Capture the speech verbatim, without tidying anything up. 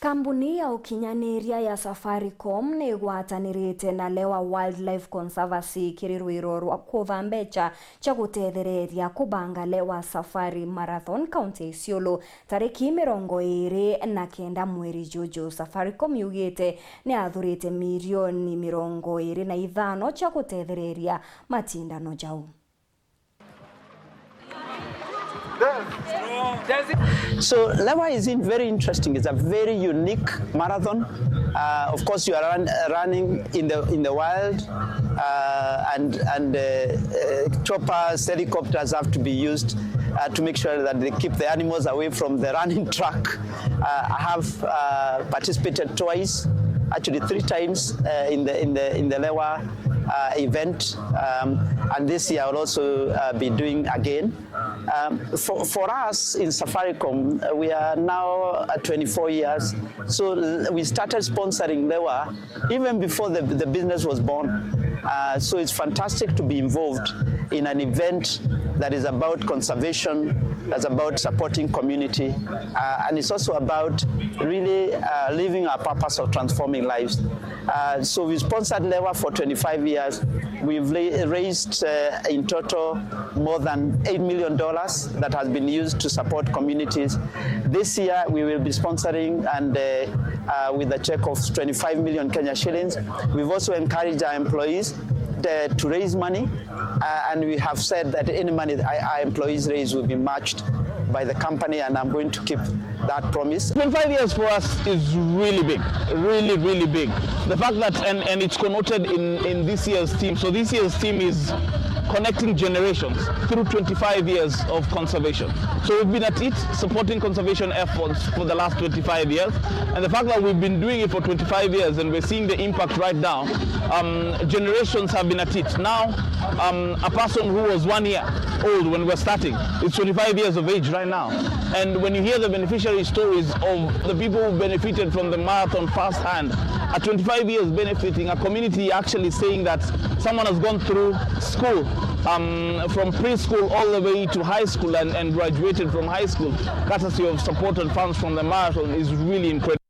Kambuni ya ukinyaniria ya Safaricom ni igwatanirite na Lewa Wildlife Conservancy kiri rwiro rwa kutha mbecha cia gutethereria kubanga Lewa Safari Marathon, kaunti ya Isiolo, tariki mirongo iri na kenda mweri juju. Safaricom yugite ni yathurite milioni mirongo iri na ithano cia gutethereria matindano jau. So Lewa is in very interesting. It's a very unique marathon. Uh, of course, you are run, running in the in the wild, uh, and and uh, uh, choppers, helicopters have to be used uh, to make sure that they keep the animals away from the running track. Uh, I have uh, participated twice, actually three times uh, in the in the in the Lewa uh, event, um, and this year I'll also uh, be doing again. Um, for, for us in Safaricom, uh, we are now at twenty-four years. So l- we started sponsoring Lewa even before the, the business was born. Uh, so it's fantastic to be involved in an event that is about conservation, that's about supporting community, uh, and it's also about really uh, living our purpose of transforming lives. Uh, so we sponsored Lewa for twenty-five years. We've la- raised uh, in total more than eight million dollars that has been used to support communities. This year we will be sponsoring and uh, uh, with a check of twenty-five million Kenya shillings. We've also encouraged our employees uh, to raise money, uh, and we have said that any money that our employees raise will be matched by the company, and I'm going to keep that promise. Twenty-five years for us is really big, really, really big. The fact that, and, and it's connoted in, in this year's theme. So this year's theme is connecting generations through twenty-five years of conservation. So we've been at it, supporting conservation efforts for the last twenty-five years. And the fact that we've been doing it for twenty-five years and we're seeing the impact right now, um, generations have been at it. Now, um, a person who was one year old when we're starting is twenty-five years of age right now. And when you hear the beneficiary stories of the people who benefited from the marathon firsthand, at twenty-five years benefiting, a community actually saying that someone has gone through school, um, from preschool all the way to high school and, and graduated from high school, courtesy of support and funds from the marathon, is really incredible.